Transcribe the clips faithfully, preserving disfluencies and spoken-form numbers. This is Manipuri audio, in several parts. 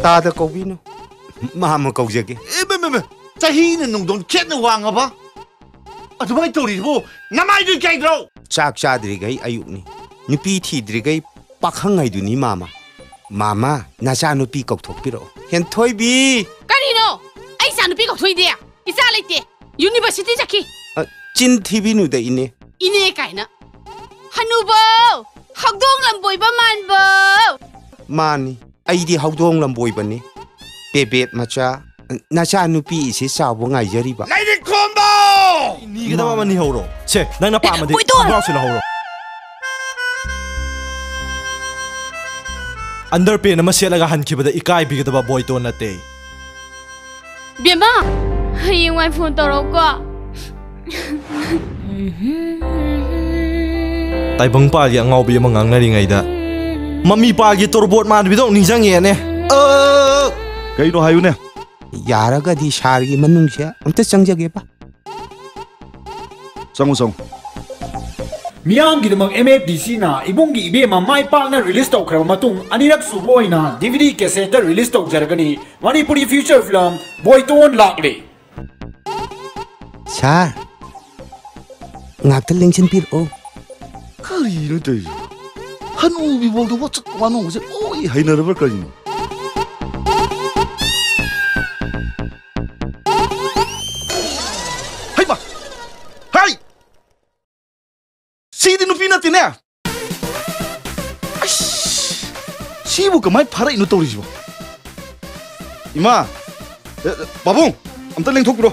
ꯇꯥꯗ ꯀꯧꯕꯤꯅꯨ꯫ ꯃꯥꯃ ꯀꯧꯖꯒꯦ꯫ ꯏꯃ, ꯏꯃ, ꯏꯃ꯫ ꯆꯍꯤꯅ ꯅꯣꯡꯗꯣꯟ ꯈꯦꯠꯅ ꯋꯥꯡꯉꯕ? ꯑꯗꯨꯃꯥꯏꯅ ꯇꯧꯔꯤꯁꯤꯕꯨ ꯅꯃꯥꯏꯗꯨ ꯏꯀꯥꯏꯗ꯭ꯔꯣ? ꯆꯥꯛ ꯆꯥꯗ꯭ꯔꯤꯈꯩ ꯑꯌꯨꯛꯅꯤ꯫ ꯅꯨꯄꯤ ꯊꯤꯗ꯭ꯔꯤꯈꯩ ꯄꯥꯈꯪ ꯍꯥꯏꯗꯨꯅꯤ, ꯃꯥꯃ꯫ ꯃꯥꯃ, ꯅꯆꯥꯅꯨꯄꯤ ꯀꯧꯊꯣꯛꯄꯤꯔꯛꯑꯣ꯫ ꯍꯦꯟꯊꯣꯏꯕꯤ! ꯀꯔꯤꯅꯣ? ꯑꯩ ꯏꯆꯥꯅꯨꯄꯤ ꯀꯧꯊꯣꯛꯏꯗꯤ? ꯏꯆꯥ ꯂꯩꯇꯦ꯫ ꯌꯨꯅꯤꯚꯔꯁꯤꯇꯤ ꯆꯠꯈꯤ꯫ ꯑ, ꯆꯤꯟ ꯊꯤꯕꯤꯅꯨꯗ, ꯏꯅꯦ꯫ ꯏꯅꯦ ꯀꯥꯏꯅ꯫ ꯍꯅꯨꯕꯧ! ꯍꯧꯗꯣꯡ ꯂꯝꯕꯣꯏꯕ ꯃꯥꯟꯕꯧ! ꯃꯥꯅꯤ, ꯑꯩꯗꯤ ꯍꯧꯗꯣꯡ ꯂꯝꯕꯣꯏꯕꯅꯤ꯫ ꯄꯦꯕꯦꯠ ꯃꯆꯥ, ꯅꯆꯥꯅꯨꯄꯤ ꯏꯆꯦ ꯆꯥꯎꯕ ꯉꯥꯏꯖꯔꯤꯕ꯫ ꯂꯥꯏꯔꯤꯛ ꯈꯣꯝꯕꯧ! ꯅꯤꯒꯗꯕ ꯑꯃ ꯅꯤꯍꯧꯔꯣ꯫ ꯁꯦ, ꯅꯪꯅ ꯄꯥꯝꯃꯗꯤ ꯕꯣꯏꯇꯣꯟ! ꯈꯣꯡꯒ꯭ꯔꯥꯎꯁꯦ ꯂꯧꯍꯧꯔꯣ꯫ ꯑꯟꯗꯔꯄꯦꯟ ꯑꯃ ꯁꯦꯠꯂꯒ ꯍꯟꯈꯤꯕꯗ ꯏꯀꯥꯏꯕꯤꯒꯗꯕ ꯕꯣꯏꯇꯣꯟ ꯅꯠꯇꯦ꯫ ꯕꯦꯝꯃ, ꯍꯌꯦꯡꯋꯥꯏ ꯐꯣꯟ ꯇꯧꯔꯛꯎꯀꯣ꯫ ꯇꯥꯏꯕꯪꯄꯥꯜꯒꯤ ꯑꯉꯥꯎꯕꯤ ꯑꯃ ꯉꯥꯡꯅꯔꯤꯉꯩꯗ ꯃꯃꯤꯄꯥꯜꯒꯤ ꯇꯣꯔꯕꯣꯠ ꯃꯥꯟꯕꯤꯗꯣ ꯅꯤꯡꯁꯤꯡꯉꯦꯅꯦ꯫ ꯑ! ꯀꯩꯅꯣ ꯍꯥꯏꯌꯨꯅꯦ꯫ ꯌꯥꯔꯒꯗꯤ ꯁꯥꯔꯒꯤ ꯃꯅꯨꯡꯁꯦ ꯑꯝꯇ ꯆꯪꯖꯒꯦꯕ꯫ ꯆꯪꯉꯨ, ꯆꯪꯉꯨ꯫ ꯃꯤꯌꯥꯝꯒꯤꯗꯃꯛ ꯑꯦꯝ ꯑꯦꯐ ꯗꯤ ꯁꯤꯅ ꯏꯕꯨꯡꯒꯤ ꯏꯕꯦꯝꯃ ꯃꯥꯏ ꯄꯥꯛꯅ ꯔꯤꯂꯤꯁ ꯇꯧꯈ꯭ꯔꯕ ꯃꯇꯨꯡ, ꯑꯅꯤꯔꯛ ꯁꯨꯕ ꯑꯣꯏꯅ ꯗꯤ ꯚꯤ ꯗꯤ ꯀꯦꯁꯦꯠꯇ ꯔꯤꯂꯤꯁ ꯇꯧꯖꯔꯒꯅꯤ ꯃꯅꯤꯄꯨꯔꯤ ꯐꯤꯆꯔ ꯐꯤꯂꯝ ꯕꯣꯏꯇꯣꯟ ꯂꯥꯛꯂꯦ꯫ ꯁꯥꯔ, ꯉꯥꯛꯇ ꯂꯦꯡꯁꯤꯟꯕꯤꯔꯛꯑꯣ꯫ ꯀꯔꯤꯅꯣ ꯇꯧꯔꯤꯁꯤꯕꯣ? ꯍꯅꯨꯕꯤꯐꯥꯎꯗ ꯋꯥꯆꯠ ꯋꯥꯅꯣꯡꯕꯁꯦ ꯂꯣꯏ ꯍꯩꯅꯔꯕ꯭ꯔꯥ ꯀꯔꯤꯅꯣ? ꯍꯩꯃꯥ! ꯍꯩ! ꯁꯤꯗꯤ ꯅꯨꯄꯤ ꯅꯠꯇꯦꯅꯦ! ꯑꯩꯁ! ꯁꯤꯕꯨ ꯀꯃꯥꯏ ꯐꯥꯔꯛꯏꯅꯣ ꯇꯧꯔꯤꯁꯤꯕꯣ? ꯏꯃꯥ! ꯑꯦ, ꯑꯦ, ꯄꯥꯕꯨꯡ! ꯑꯝꯇ ꯂꯦꯡꯊꯣꯛꯄꯤꯔꯣ꯫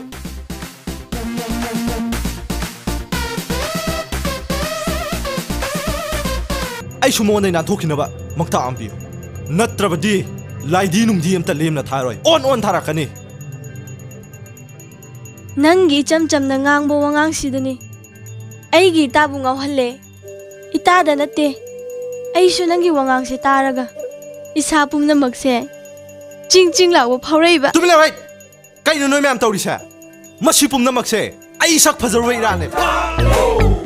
ꯑꯩꯁꯨ ꯃꯉꯣꯟꯗ ꯅꯥꯟꯊꯣꯛꯈꯤꯅꯕ ꯃꯛꯇ ꯑꯃ ꯄꯤꯌꯨ꯫ ꯅꯠꯇ꯭ꯔꯕꯗꯤ ꯂꯥꯏꯗꯤ ꯅꯨꯡꯗꯤ ꯑꯝꯇ ꯂꯦꯝꯅ ꯊꯥꯔꯣꯏ꯫ ꯑꯣꯟ ꯑꯣꯟ ꯊꯥꯔꯛꯀꯅꯤ꯫ ꯅꯪꯒꯤ ꯏꯆꯝ ꯆꯝꯅ ꯉꯥꯡꯕ ꯋꯥꯉꯥꯡꯁꯤꯗꯅꯤ ꯑꯩꯒꯤ ꯏꯇꯥꯕꯨ ꯉꯥꯎꯍꯜꯂꯦ꯫ ꯏꯇꯥꯗ ꯅꯠꯇꯦ, ꯑꯩꯁꯨ ꯅꯪꯒꯤ ꯋꯥꯉꯥꯡꯁꯦ ꯇꯥꯔꯒ ꯏꯁꯥ ꯄꯨꯝꯅꯃꯛꯁꯦ ꯆꯤꯡ ꯆꯤꯡ ꯂꯥꯎꯕ ꯐꯥꯎꯔꯛꯏꯕ꯫ ꯇꯨꯃꯤꯟ ꯂꯩꯌꯨ, ꯍꯩꯠ! ꯀꯩꯅꯣ ꯅꯣꯏ ꯃꯌꯥꯝ ꯇꯧꯔꯤꯁꯦ? ꯃꯁꯤ ꯄꯨꯝꯅꯃꯛꯁꯦ ꯑꯩ ꯁꯛ ꯐꯖꯔꯨꯕ ꯏꯔꯥꯅꯦ꯫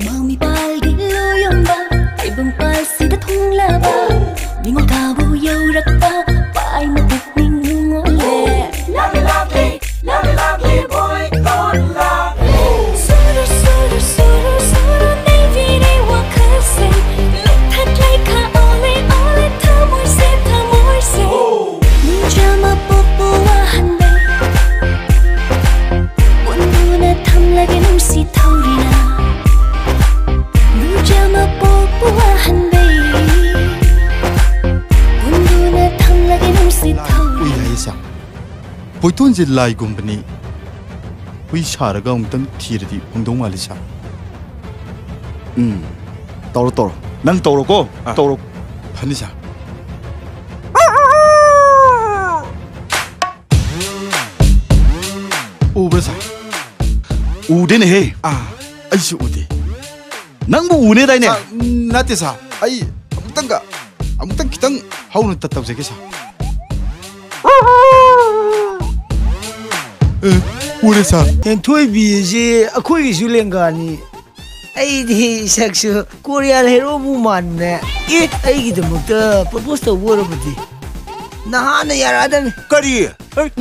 ꯃꯃꯤ ꯄꯥꯜꯒꯤ ꯂꯣ ꯌꯣꯟꯕ, ꯇꯥꯏꯕꯪ ꯄꯥꯜꯁꯤꯗ ꯊꯨꯡꯂꯕ, ꯅꯤꯉꯣꯜ ꯊꯥꯕꯨ ꯌꯧ ꯏꯇꯣꯟꯁꯦ ꯂꯥꯏꯒꯨꯝꯕꯅꯤ꯫ ꯍꯨꯏ ꯁꯥꯔꯒ ꯑꯃꯨꯛꯇꯪ ꯊꯤꯔꯗꯤ ꯐꯪꯗꯧ ꯃꯥꯜꯂꯤ ꯁꯥꯔ꯫ ꯎꯝ, ꯇꯧꯔꯣ, ꯇꯧꯔꯣ꯫ ꯅꯪ ꯇꯧꯔꯣꯀꯣ꯫ ꯑꯥ꯫ ꯇꯧꯔꯣ꯫ ꯐꯅꯤ ꯁꯥꯔ꯫ ꯎꯕ꯭ꯔꯥ ꯁꯥꯔ? ꯎꯗꯦꯅꯦꯍꯦ꯫ ꯑꯥ꯫ ꯑꯩꯁꯨ ꯎꯗꯦ꯫ ꯅꯪꯕꯨ ꯎꯅꯦꯗꯥꯏꯅꯦ? ꯁꯥꯔ, ꯅꯠꯇꯦ ꯁꯥꯔ꯫ ꯑꯩ ꯑꯃꯨꯛꯇꯪꯒ, ꯑꯃꯨꯛꯇꯪ ꯈꯤꯇꯪ ꯍꯧꯅ ꯇ-, ꯇꯧꯖꯒꯦ ꯁꯥꯔ꯫ ꯑꯦ, ꯎꯔꯦ ꯁꯥꯔ꯫ ꯍꯦꯟꯊꯣꯏꯕꯤ ꯑꯁꯤ ꯑꯩꯈꯣꯏꯒꯤꯁꯨ ꯂꯦꯡꯒꯥꯅꯤ꯫ ꯑꯩꯗꯤ ꯁꯛꯁꯨ ꯀꯣꯔꯤꯌꯥꯟ ꯍꯦꯔꯣꯕꯨ ꯃꯥꯟꯕꯅꯦ꯫ ꯑꯦ, ꯑꯩꯒꯤꯗꯃꯛꯇ propose ꯇꯧꯕ ꯑꯣꯏꯔꯕꯗꯤ ꯅꯍꯥꯟꯅ ꯌꯥꯔꯛꯑꯗꯕꯅꯤ꯫ ꯀꯔꯤ?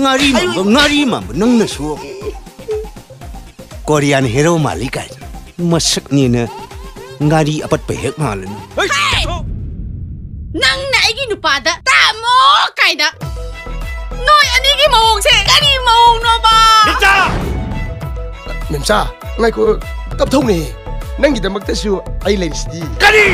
ꯉꯥꯔꯤ ꯃꯥꯟꯕ, ꯉꯥꯔꯤ ꯃꯥꯟꯕ ꯅꯪꯅꯁꯨ꯫ ꯀꯣꯔꯤꯌꯥꯟ ꯍꯦꯔꯣ ꯃꯥꯜꯂꯤ ꯀꯥꯏꯅ꯫ ꯃꯁꯛꯅꯦꯅ ꯉꯥꯔꯤ ꯑꯄꯠꯄ ꯍꯦꯛ ꯃꯥꯜꯂꯅꯤ꯫ ꯍꯦ! ꯅꯪꯅ ꯑꯩꯒꯤ ꯅꯨꯄꯥꯗ "ꯇꯥꯃꯣ" ꯀꯥꯏꯅ꯫ ꯅꯣꯏ ꯑꯅꯤꯒꯤ ꯃꯑꯣꯡꯁꯦ ꯀꯔꯤ ꯃꯑꯣꯡꯅꯣꯕ? ꯃꯦꯝꯆꯥ! ꯃꯦꯝꯆꯥ, ꯉꯥꯏꯈꯣ, ꯇꯞꯊꯧꯅꯦ꯫ ꯅꯪꯒꯤꯗꯃꯛꯇꯁꯨ ꯑꯩ ꯂꯩꯔꯤꯁꯤꯗꯤ꯫ ꯀꯔꯤ?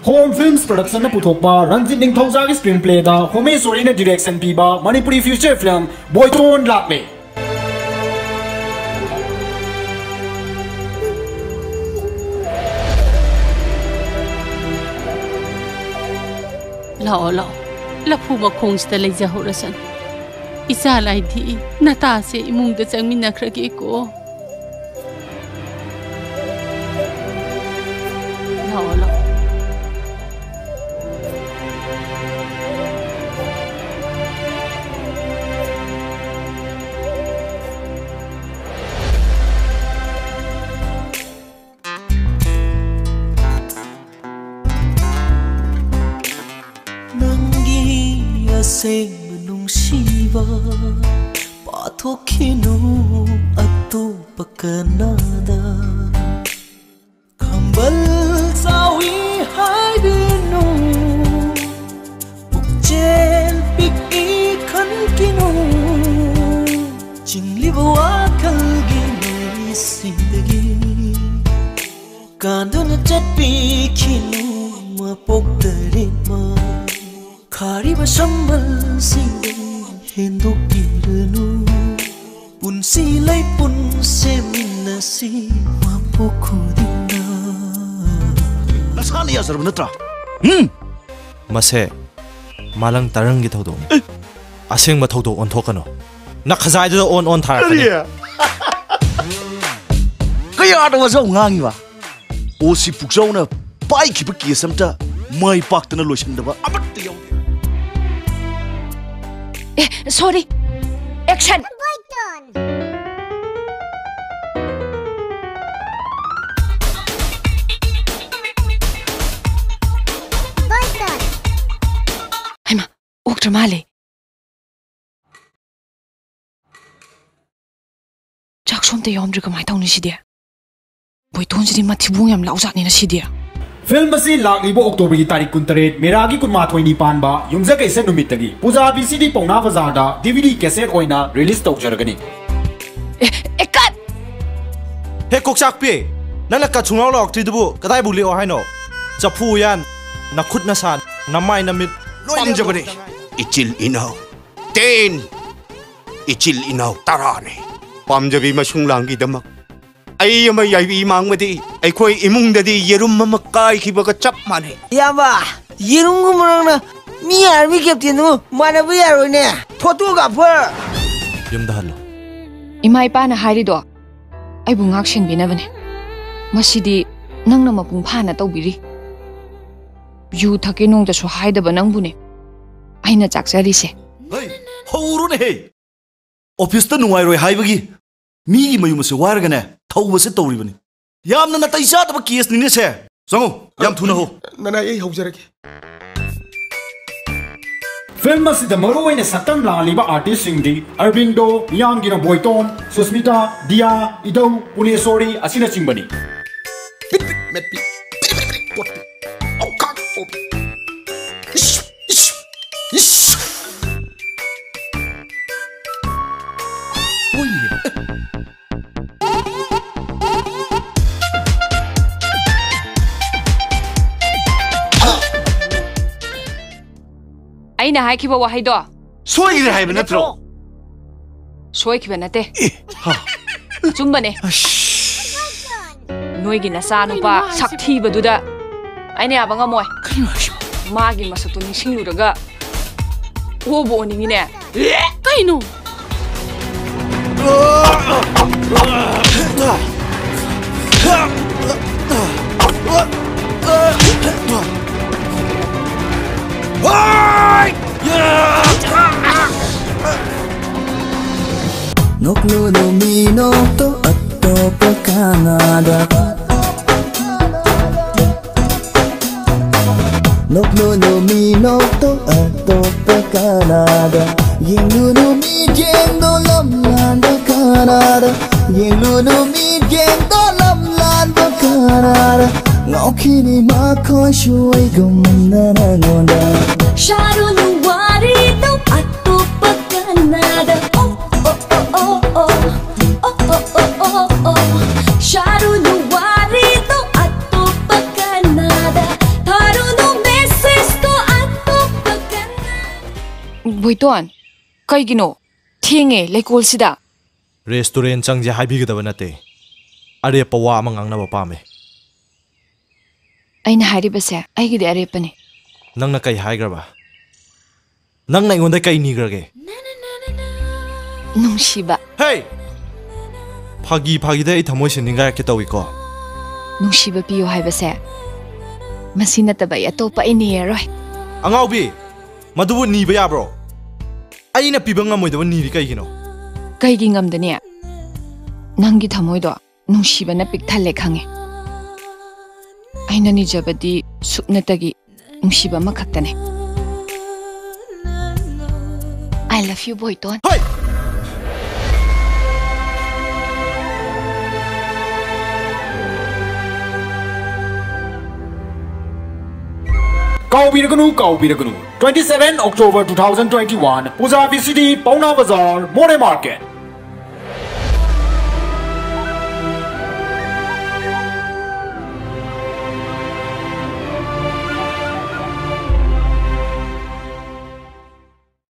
Home Films Production ꯅ ꯄꯨꯊꯣꯛꯄ ꯔꯟꯖꯤꯠ ꯅꯤꯡꯊꯧꯖꯥꯒꯤ screenplay ꯗ ꯍꯣꯃꯦꯁꯣꯔꯤꯅ direction ꯄꯤꯕ ꯃꯅꯤꯄꯨꯔꯤ feature film ꯕꯣꯏꯇꯣꯟ ꯂꯥꯛꯂꯦ꯫ ꯂꯥꯛꯑꯣ, ꯂꯥꯛꯑꯣ꯫ ꯂꯐꯨ ꯃꯈꯣꯡꯁꯤꯗ ꯂꯩꯖꯍꯧꯔꯁꯅꯨ꯫ ꯏꯆꯥ ꯂꯥꯏꯙꯤ, ꯅꯇꯥꯁꯦ ꯏꯃꯨꯡꯗ ꯆꯪꯃꯤꯟꯅꯈ꯭ꯔꯒꯦꯀꯣ꯫ ꯂꯥꯛꯑꯣ, ꯂꯥꯛꯑꯣ꯫ ꯅꯪꯒꯤ ꯑꯁꯦꯡꯕ ꯅꯨꯡꯁꯤꯕ ꯄꯥꯊꯣꯛꯈꯤꯅꯨ ꯑꯇꯣꯞꯄ ꯀꯅꯥꯗ꯫ ꯈꯝꯕꯜ ꯆꯥꯎꯏ ꯍꯥꯏꯕꯤꯅꯨ, ꯄꯨꯛꯆꯦꯜ ꯄꯤꯛꯏ ꯈꯟꯈꯤꯅꯨ, ꯆꯤꯡꯂꯤꯕ ꯋꯥꯈꯜꯒꯤ ꯃꯩꯁꯤꯡꯗꯒꯤ ꯀꯥꯟꯗꯨꯅ ꯆꯠꯄꯤꯈꯤꯅꯨ ꯃꯄꯣꯛ ꯇꯔꯦꯠꯃꯛ꯫ ꯈꯥꯔꯤꯕ ꯁꯝꯕꯜꯁꯤꯡꯗꯒꯤ ꯍꯦꯟꯗꯣꯛꯄꯤꯔꯅꯨ꯫ ꯄꯨꯟꯁꯤ ꯂꯩꯄꯨꯟ ꯁꯦꯝꯃꯤꯟꯅꯁꯤ ꯃꯄꯣꯛ ꯈꯨꯗꯤꯡꯗ꯫ ꯅꯁꯥꯅ ꯌꯥꯖꯔꯕ ꯅꯠꯇ꯭ꯔꯥ? ꯎꯝ꯫ ꯃꯁꯦ ꯃꯥꯂꯪ ꯇꯥꯔꯪꯒꯤ ꯊꯧꯗꯣꯛꯅꯤ꯫ ꯑꯦ꯫ ꯑꯁꯦꯡꯕ ꯊꯧꯗꯣꯛ ꯑꯣꯟꯊꯣꯛꯀꯅꯨ꯫ ꯅꯈꯖꯥꯏꯗꯨꯗ ꯑꯣꯟ ꯑꯣꯟ ꯊꯥꯔꯛꯀꯅꯤ꯫ ꯀꯔꯤ? ꯀꯌꯥꯗ ꯋꯥꯖꯧ ꯉꯥꯡꯉꯤꯕ? ꯑꯣ ꯁꯤ ꯄꯨꯛꯆꯧꯅ ꯄꯥꯏꯈꯤꯕ ꯀꯦꯁ ꯑꯝꯇ ꯃꯥꯏ ꯄꯥꯛꯇꯅ ꯂꯣꯏꯁꯤꯟꯗꯕ ꯑꯃꯠꯇ ꯌꯥꯎꯗꯦ꯫ ꯑꯦ, ꯁꯣꯔꯤ꯫ ꯑꯦꯛꯁꯟ꯫ ꯍꯩꯃꯥ, ꯑꯣꯛꯇ꯭ꯔ ꯃꯥꯜꯂꯦ꯫ ꯆꯥꯛꯁꯨ ꯑꯝꯇ ꯌꯥꯎꯔꯝꯗ꯭ꯔꯤ, ꯀꯃꯥꯏꯅ ꯇꯧꯅꯤ ꯁꯤꯗꯤ? ꯕꯣꯏꯇꯣꯟꯁꯤꯗꯤ ꯃꯊꯤꯕꯣꯡ ꯌꯥꯝ ꯂꯥꯎꯖꯥꯠꯅꯤꯅ ꯁꯤꯗꯤ꯫ ꯐꯤꯜꯝ ꯑꯁꯤ ꯂꯥꯛꯂꯤꯕ ꯑꯣꯛꯇꯣꯕꯔꯒꯤ ꯇꯥꯔꯤꯛ ꯀꯨꯟꯇꯔꯦꯠ, ꯃꯦꯔꯥꯒꯤ ꯀꯨꯟꯃꯥꯊꯣꯏꯅꯤ ꯄꯥꯟꯕ ꯌꯨꯝꯖꯀꯩꯁ ꯅꯨꯃꯤꯠꯇꯒꯤ ꯄꯨꯖꯥ ꯚꯤ ꯁꯤ ꯗꯤ ꯄꯧꯅꯥ ꯕꯖꯥꯔꯗ ꯗꯤ ꯚꯤ ꯗꯤ ꯀꯦꯁꯦꯠ ꯑꯣꯏꯅ ꯔꯤꯂꯤꯖ ꯇꯧꯖꯔꯒꯅꯤ꯫ ꯑꯦ, ꯑꯦ, ꯀꯠ! ꯍꯦ ꯀꯣꯛꯆꯥꯛꯄꯤ, ꯅꯪꯅ ꯀꯠ ꯁꯨꯡꯂꯥꯎ ꯂꯥꯎꯔꯛꯇ꯭ꯔꯤꯗꯨꯕꯨ ꯀꯗꯥꯏꯕꯨ ꯂꯦꯛꯑꯣ ꯍꯥꯏꯅꯣ? ꯆꯐꯨ ꯎꯌꯥꯟ, ꯅꯈꯨꯠ ꯅꯁꯥ, ꯅꯃꯥꯏ ꯅꯃꯤꯠ ꯂꯣꯏ ꯄꯥꯝꯖꯕꯅꯤ꯫ ꯂꯦꯡꯗꯣꯛꯇꯅ ꯏꯆꯤꯜ ꯏꯅꯥꯎ ꯇꯦꯟ, ꯏꯆꯤꯜ ꯏꯅꯥꯎ ꯇꯔꯥꯅꯤ꯫ ꯄꯥꯝꯖꯕꯤ ꯃꯁꯨꯡꯂꯥꯡꯒꯤꯗꯃꯛ ꯑꯩ ꯑꯃ ꯌꯥꯏꯕꯤ ꯃꯥꯡꯕꯗꯤ ꯑꯩꯈꯣꯏ ꯏꯃꯨꯡꯗꯗꯤ ꯌꯦꯔꯨꯝ ꯑꯃ ꯀꯥꯏꯈꯤꯕꯒ ꯆꯞ ꯃꯥꯟꯅꯩ꯫ ꯏꯌꯥꯝꯕ, ꯌꯦꯔꯨꯝꯒꯨꯝꯕ ꯅꯪꯅ ꯃꯤ ꯑꯥꯔꯃꯤ ꯀꯦꯞꯇꯦꯟꯗꯨ ꯃꯥꯟꯅꯕ ꯌꯥꯔꯣꯏꯅꯦ꯫ ꯐꯣꯇꯣꯒ꯭ꯔꯥꯐꯔ꯫ ꯌꯨꯝꯗ ꯍꯜꯂꯣ꯫ ꯏꯃꯥ ꯏꯄꯥꯅ ꯍꯥꯏꯔꯤꯗꯣ ꯑꯩꯕꯨ ꯉꯥꯛ ꯁꯦꯟꯕꯤꯅꯕꯅꯦ꯫ ꯃꯁꯤꯗꯤ ꯅꯪꯅ ꯃꯄꯨꯡ ꯐꯥꯅ ꯇꯧꯕꯤꯔꯤ꯫ ꯌꯨ ꯊꯛꯀꯦ ꯅꯣꯡꯇꯁꯨ ꯍꯥꯏꯗꯕ ꯅꯪꯕꯨꯅꯦ ꯑꯩꯅ ꯆꯥꯛꯆꯔꯤꯁꯦ꯫ ꯍꯩ, ꯍꯧꯔꯨꯅꯦꯍꯦ! ꯑꯣꯐꯤꯁꯇ ꯅꯨꯡꯉꯥꯏꯔꯣꯏ ꯍꯥꯏꯕꯒꯤ ꯃꯤꯒꯤ ꯃꯌꯨꯝ ꯑꯁꯤ ꯋꯥꯏꯔꯒꯅꯦ ꯊꯧꯕꯁꯦ ꯇꯧꯔꯤꯕꯅꯤ꯫ ꯌꯥꯝꯅ ꯅꯥꯇꯩ ꯆꯥꯗꯕ ꯀꯦꯁꯅꯤꯅꯦ ꯁꯦ꯫ ꯆꯪꯉꯣ, ꯌꯥꯝ ꯊꯨꯅ ꯍꯧ꯫ ꯅꯅꯥꯏ, ꯑꯩ ꯍꯧꯖꯔꯒꯦ꯫ ꯐꯤꯜꯝ ꯑꯁꯤꯗ ꯃꯔꯨꯑꯣꯏꯅ ꯁꯛꯇꯝ ꯂꯥꯡꯂꯤꯕ ꯑꯥꯔꯇꯤꯁꯁꯤꯡꯗꯤ ꯑꯔꯕꯤꯟꯗꯣ, ꯃꯤꯌꯥꯝꯒꯤꯅ ꯕꯣꯏꯇꯣꯟ, ꯁꯨꯁꯃꯤꯇꯥ, ꯗꯤꯌꯥ, ꯏꯙꯧ, ꯄꯨꯅꯦꯁꯣꯔꯤ ꯑꯁꯤꯅꯆꯤꯡꯕꯅꯤ꯫ ꯄꯤꯠ ꯄꯤꯠ ꯃꯦꯠꯄꯤ, ꯄꯤꯔꯤ ꯄꯤꯔꯤ ꯄꯤꯔꯤ ꯀꯣꯠꯄꯤ, ꯑꯣꯛꯈꯥꯛ ꯑꯣꯛꯄꯤ꯫ ꯏꯁ, ꯏꯁ, ꯏꯁ꯫ ꯍꯣꯏꯅꯦ꯫ ꯑꯩꯅ ꯍꯥꯏꯈꯤꯕ ꯋꯥꯍꯩꯗꯣ ꯁꯣꯏꯈ꯭ꯔꯦ ꯍꯥꯏꯕ ꯅꯠꯇ꯭ꯔꯣ? ꯁꯣꯏꯈꯤꯕ ꯅꯠꯇꯦ꯫ ꯑꯦ, ꯍꯥ꯫ ꯑꯆꯨꯝꯕꯅꯦ꯫ ꯑꯁ꯫ ꯅꯣꯏꯒꯤ ꯅꯆꯥꯅꯨꯄꯥ ꯀꯩꯅꯣ ꯃꯥ ꯍꯥꯏꯁꯤꯕꯣ? ꯁꯛꯊꯤꯕꯗꯨꯗ ꯑꯩꯅ ꯌꯥꯕ ꯉꯝꯃꯣꯏ꯫ ꯀꯩꯅꯣ ꯍꯥꯏꯁꯤꯕꯣ? ꯃꯥꯒꯤ ꯃꯁꯛꯇꯣ ꯅꯤꯡꯁꯤꯡꯂꯨꯔꯒ ꯑꯣꯕꯨ ꯑꯣꯅꯤꯡꯉꯤꯅꯦ꯫ ꯀꯩꯅꯣ? ꯅꯣꯛꯂꯨꯅꯨ ꯃꯤ ꯅꯣꯛꯇꯣ ꯑꯇꯣꯞꯄ ꯀꯅꯥꯗ꯫ ꯅꯣꯛꯂꯨꯅꯨ ꯃꯤ ꯅꯣꯛꯇꯣ ꯑꯇꯣꯞꯄ ꯀꯅꯥꯗ꯫ ꯌꯦꯡꯂꯨꯅꯨ ꯃꯤ ꯌꯦꯡꯗꯣ ꯂꯝ ꯂꯥꯟꯕ ꯀꯅꯥꯗ꯫ ꯌꯦꯡꯂꯨꯅꯨ ꯃꯤ ꯌꯦꯡꯗꯣ ꯂꯝ ꯂꯥꯟꯕ ꯀꯅꯥꯗ꯫ ꯉꯥꯎꯈꯤꯅꯤ ꯃꯈꯣꯏꯁꯨ ꯑꯩꯒꯨꯝꯅ ꯅꯉꯣꯟꯗ꯫ ꯁꯥꯔꯨꯅꯨ ꯋꯥꯔꯤꯗꯣ ꯑꯇꯣꯞꯄ ꯀꯅꯥꯗ꯫ ꯑꯣ, ꯑꯣ, ꯑꯣ, ꯑꯣ, ꯑꯣ꯫ ꯑꯣ, ꯑꯣ, ꯑꯣ, ꯑꯣ, ꯑꯣ꯫ ꯁꯥꯔꯨꯅꯨ ꯋꯥꯔꯤꯗꯣ ꯑꯇꯣꯞꯄ ꯀꯅꯥꯗ꯫ ꯊꯥꯔꯨꯅꯨ messageꯇꯣ ꯑꯇꯣꯞꯄ ꯀꯅꯥꯗ꯫ ꯕꯣꯏꯇꯣꯟ, ꯀꯩꯒꯤꯅꯣ? ꯊꯦꯡꯉꯦ, ꯂꯩꯀꯣꯜꯁꯤꯗ꯫ Restaurant ꯆꯪꯁꯦ ꯍꯥꯏꯕꯤꯒꯗꯕ ꯅꯠꯇꯦ꯫ ꯑꯔꯦꯞꯄ ꯋꯥ ꯑꯃ ꯉꯥꯡꯅꯕ ꯄꯥꯝꯃꯦ꯫ ꯑꯩꯅ ꯍꯥꯏꯔꯤꯕꯁꯦ ꯑꯩꯒꯤꯗꯤ ꯑꯔꯦꯞꯄꯅꯤ꯫ ꯅꯪꯅ ꯀꯩ ꯍꯥꯏꯈ꯭ꯔꯕ? ꯅꯪꯅ ꯑꯩꯉꯣꯟꯗ ꯀꯩ ꯅꯤꯈ꯭ꯔꯒꯦ? ꯅꯨꯡꯁꯤꯕ꯫ ꯍꯦ! ꯐꯥꯒꯤ ꯐꯥꯒꯤꯗ ꯑꯩ ꯊꯃꯣꯏꯁꯦ ꯅꯤꯡꯒꯥꯏꯔꯛꯀꯦ ꯇꯧꯏꯀꯣ꯫ ꯅꯨꯡꯁꯤꯕ ꯄꯤꯌꯨ ꯍꯥꯏꯕꯁꯦ ꯃꯁꯤ ꯅꯠꯇꯕ ꯑꯩ ꯑꯇꯣꯞꯄ ꯑꯩ ꯅꯤꯔꯔꯣꯏ꯫ ꯑꯉꯥꯎꯕꯤ! ꯃꯗꯨꯕꯨ ꯅꯤꯕ ꯌꯥꯕ꯭ꯔꯣ? ꯑꯩꯅ ꯄꯤꯕ ꯉꯝꯃꯣꯏꯗꯕ ꯅꯤꯔꯤ ꯀꯩꯒꯤꯅꯣ? ꯀꯩꯒꯤ ꯉꯝꯗꯅꯤ? ꯅꯪꯒꯤ ꯊꯃꯣꯏꯗꯣ ꯅꯨꯡꯁꯤꯕꯅ ꯄꯤꯛ ꯊꯜꯂꯦ ꯈꯪꯉꯦ꯫ ꯑꯩꯅ ꯅꯤꯖꯕꯗꯤ ꯁꯨꯞꯅꯇꯒꯤ ꯅꯨꯡꯁꯤꯕ ꯑꯃꯈꯛꯇꯅꯦ꯫ I love you, ꯕꯣꯏꯇꯣꯟ꯫ ꯍꯣꯏ! ꯀꯥꯎꯕꯤꯔꯒꯅꯨ, ꯀꯥꯎꯕꯤꯔꯒꯅꯨ, twenty seven October two thousand twenty one, ꯄꯨꯖꯥ ꯚꯤ ꯁꯤ ꯗꯤ, ꯄꯥꯎꯅꯥ ꯕꯖꯥꯔ, ꯃꯣꯔꯦ ꯃꯥꯔꯀꯦꯠ꯫